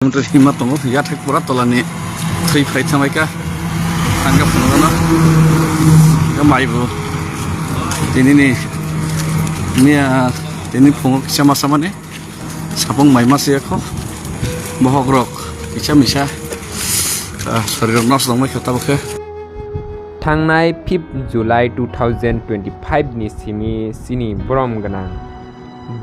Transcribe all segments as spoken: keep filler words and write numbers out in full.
Hima tongo, yathek pura tolani thwi phai thamai kha. Thangkha phunukno. Maibu. Tinini miya, tini phungo kisa masa mani. Sapung mai masa yakho. Bohok rok kisa misa. Ah, sorry, rok nos dongmai kha tabuk khe. Thangnai fifth July two thousand twenty-five ni simi chini borom gwnang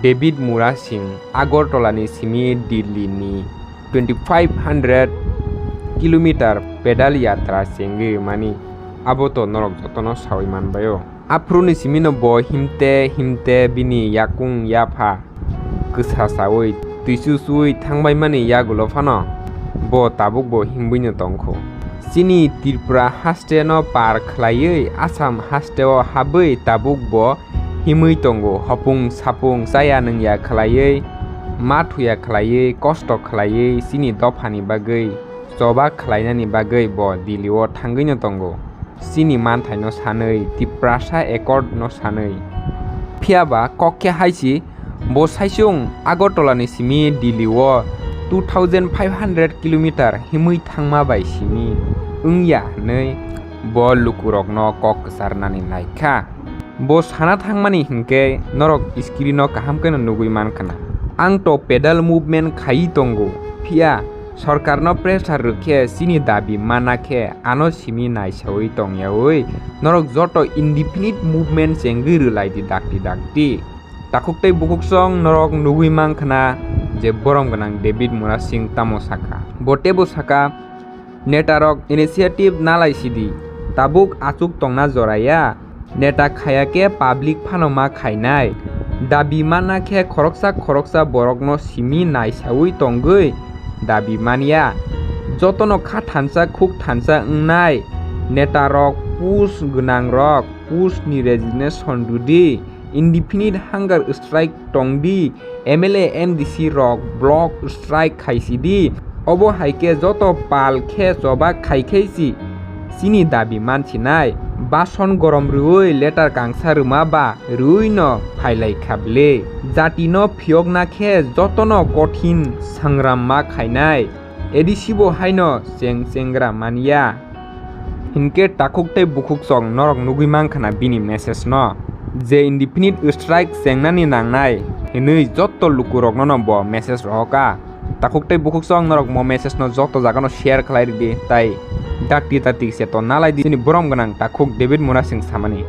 David Murasing Agartala ni simi Delhi ni twenty-five hundred kilometer pedal yatra chengwi mani, abo to norok jotono sawi manbaio. Aphuru ni simi no bo himte himte bini yakung yapha kwsa sawi twisu suwi thangbai mani yagulo phano bo tabuk bo himwi no tongkho. Chini Tripura haste no par khlaiwi Assam haste o habwi tabuk bo himwi tongo, hopung sapung chaya nungya khlaiwi, ma thuya khlaiwi, kosto khlaiwi chini dophani bagwi choba khlainani bagwi bo Delhi o thangwi no tongo. Chini manthaino sanwi, Tiprasa Accord no sanwi. Phiyaba kok khe hai si, bo saichung Agartala ni simi Delhi o two thousand five hundred kilometer himwi thangma bai simi wngya hwnwi bo lukurokno kok kwcharnani nai kha. Bo sana thangmani hinkhe norok screen o kaham kheno nugwi mankha na. Ang to pedal movement khaiwi tongo, phiya sorkarno pressure rwkhe chini dabi mana khe ano simi naisawi tongyawi norok joto indefinite movement chengwi rwlaidi dakti dakti. Takhuk tei bukhuksong norok nugwi mankha na je borom gwnang David Murasing tamo sakha. Bo teibo sakha, netarok initiative nalai sidi, tabuk achuk tongna joraya, neta khaya khe public phano ma khainai. Dabi mana khe khoroksa khoroksa borokno simi naisawi tongwi dabi manya. Jotono kha thansa khuk thansa wngnai netarok, post gwnangrok post ni resignation rwdi, indefinite hunger strike tongdi, M L A, M D C rok block strike khaisidi. Obo hai khe joto pal khe choba khai khe si chini dabi mansinai. Bason gorom rwui letter kangsa rwma ba rwui no phailai kha ble. Jati no phiyokna khe jotono kothin sangram ma khainai. A D C bo haino cheng chengra manya. Hinkhe takhuk tei bukhuksong norok nugwi mankha na bini message no, je indefinite strike chengnani nangnai hinwi jotto lukurokno no bo message rohokha. Takhuk tei bukhuksong norok mo message no joto jagano share khlai ridi, tai dakti dakti se to nalai di chini borom gwnang takhuk David Murasing samani.